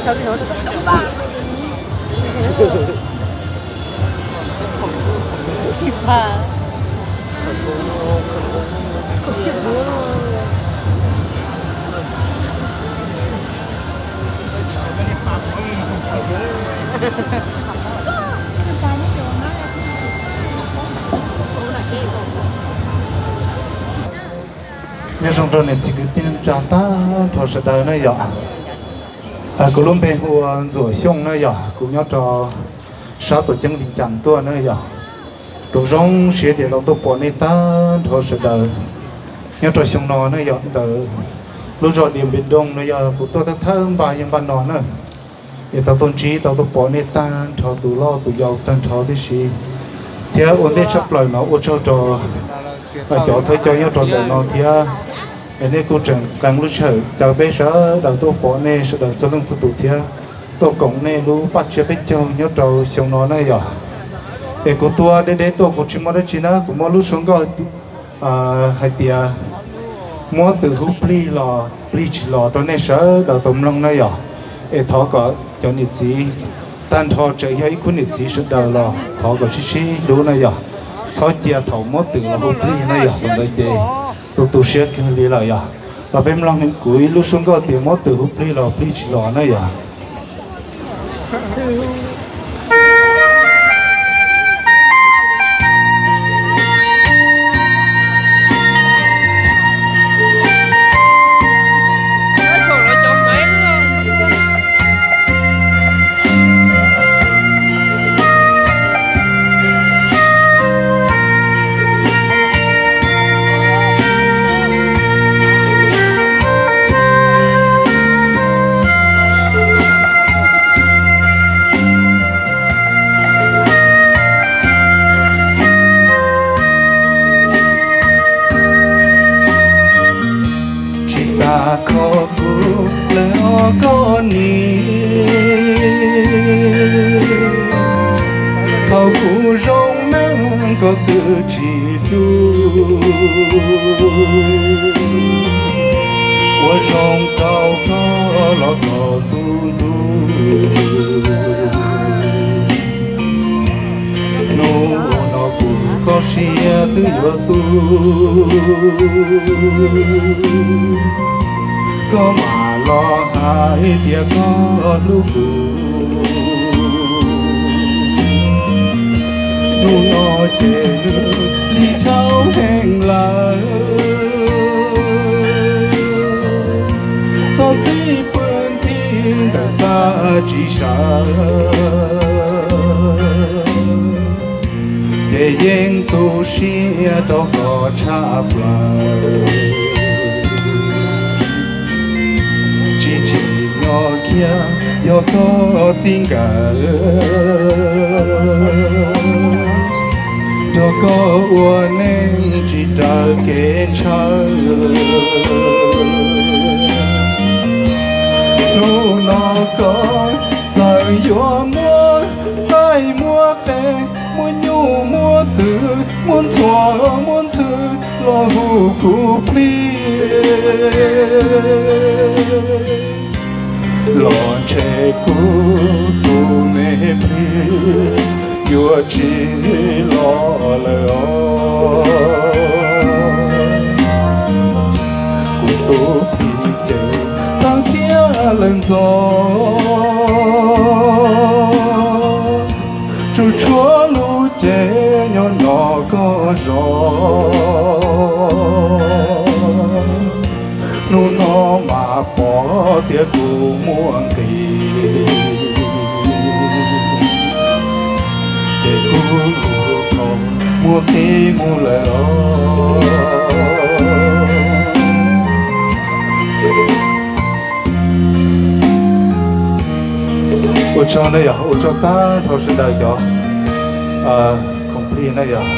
Nyob zoo rau niam txiv kwv tij neej tsa tag nrho sawv daws na yom. Kuv lub npe hu ua Ntxuam Xyooj na yom, kuv nyob rau sab tuam ceeb Vias Cas tuaj na yom. Kuv zoo siab tias tau tuaj pom nej tag nrho sawv daws nyob rau xyoo no na yom, ntawm lub zos Diam Npis Doo no yog kuv tuaj thawj thawj npa yog npa no na. Es tau tuaj ntsib tau tuaj pom nej tag nrho tus loj tus yau tag nrho tib si, thiab ua ntej tshaj plaws no ua tsaug rau cov thawj coj nyob rau ntawm no thiab. Es nej kuj tseem qee lub sij hawm caw peb sawv daws tuaj pom nej sawv daws txhua leej txhua tus thiab, tuaj koom nej lub paj tsiab peb caug nyob rau xyoo no na yom. Es kuv tuaj deb deb tuaj kuv tsis muaj dab tsi na, kuv muab lub suab nkauj hais tias muab twm hu plig los plig tsis los rau nej sawv daws tau mloog na yom. Es thov kom cov niam txiv tag nrho tseem yog ib khub niam txiv sawv daws los thov kom sib sib hlub na yom. Txhob cia thaum muab twm los hu plig na yom, thaum ntawd ces tu tu siab kawg li lawm yom. Los peb mloog kuv ib lub suab nkauj tias muab twm hu plig los plig tsis los na yom. Tsis tas kho kuv lawm os koj niam, thaum kuv zoo neej koj twb tsis hlub, ua zoo rau koj los kom ntxub ntxub. Hnub no kuv txoj sia twb yuav tu, koj mam los hais tias koj hlub kuv. Hnub no ces nws li tshauv heev lawm, txhob txib pw nthi ntawm txaj tsis sawv, ces yeej tu siab rau koj tshaj plaws. Tsis tsim nyog khiav yog koj txij nkawm, nrog koj ua neej tsis raws kev ntshaw. Hnub no koj txawm yuav muab qaij muab qe, muab nyuj muab twm, muab ntxhua muab ntxhw los hu kuv plig, los ntshe kuv tus me plig yuav tsis los lawm os. Kuv tus plig ces tag thiab lawm ntxov, tsuas tshuav lub cev nyob no koj zov. Hnub no mas pom tias kuv muaj nqis, ces kuv mus qhov muaj qib mus lawm os. Ua tsaug na yog, ua tsaug tag nrho sawv daws cov khoom plig na yog.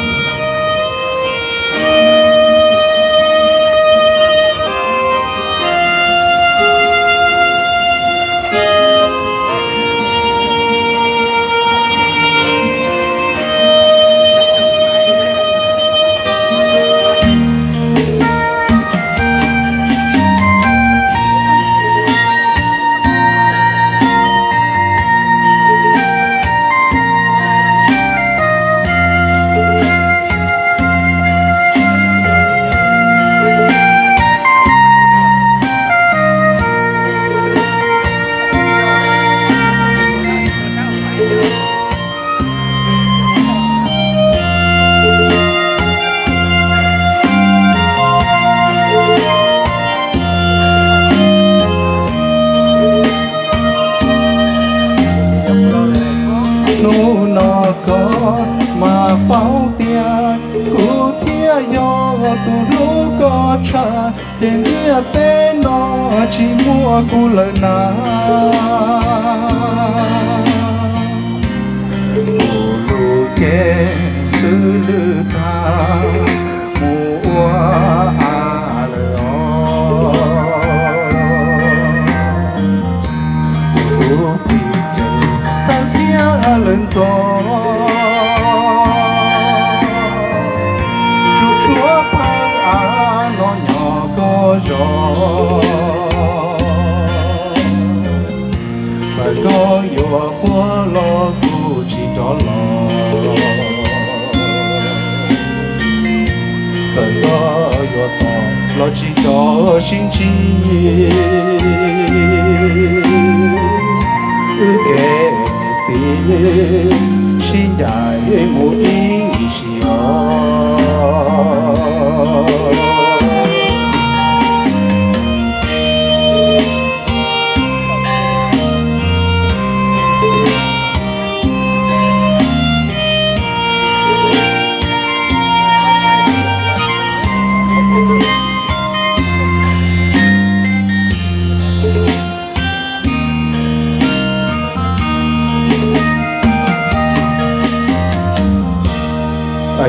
Koj mas paub tias kuv thiaj yog tus hlub koj tshaj, ces ntiaj teb no tsis muaj kuv lawm na. Mus lub cev twb lwj tag, mus ua av lawm os. Kuv tus pim ces tawg thiab lawm ntxov, tsuas tshuav phawj av no nyob koj zos. Txawm koj yuav quaj los kuv tsis rov los, txawm koj yuav tos los tsis rov sib ntsib. Wb kev niam txiv sib ncaim mus ib sim os.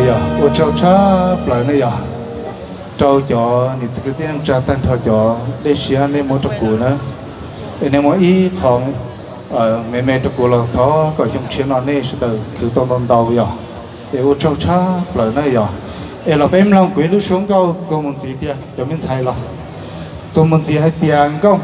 Yog ua tsaug tshaj plaws ne yog rau cov niam txiv kwv tij neej tsa tag nrho cov dej siab nej muab rau kuv na, es nej muab ib qho me me rau kuv los thov kom xyoo tshiab no nej sawv daws khwv tau ntau ntau yog. Es ua tsaug tshaj plaws na yog. Es los peb mloog kuv ib lub suab nkauj txuas mus ntxiv tiag cov me ntxhais los. Txuas mus ntxiv hais tias nkauj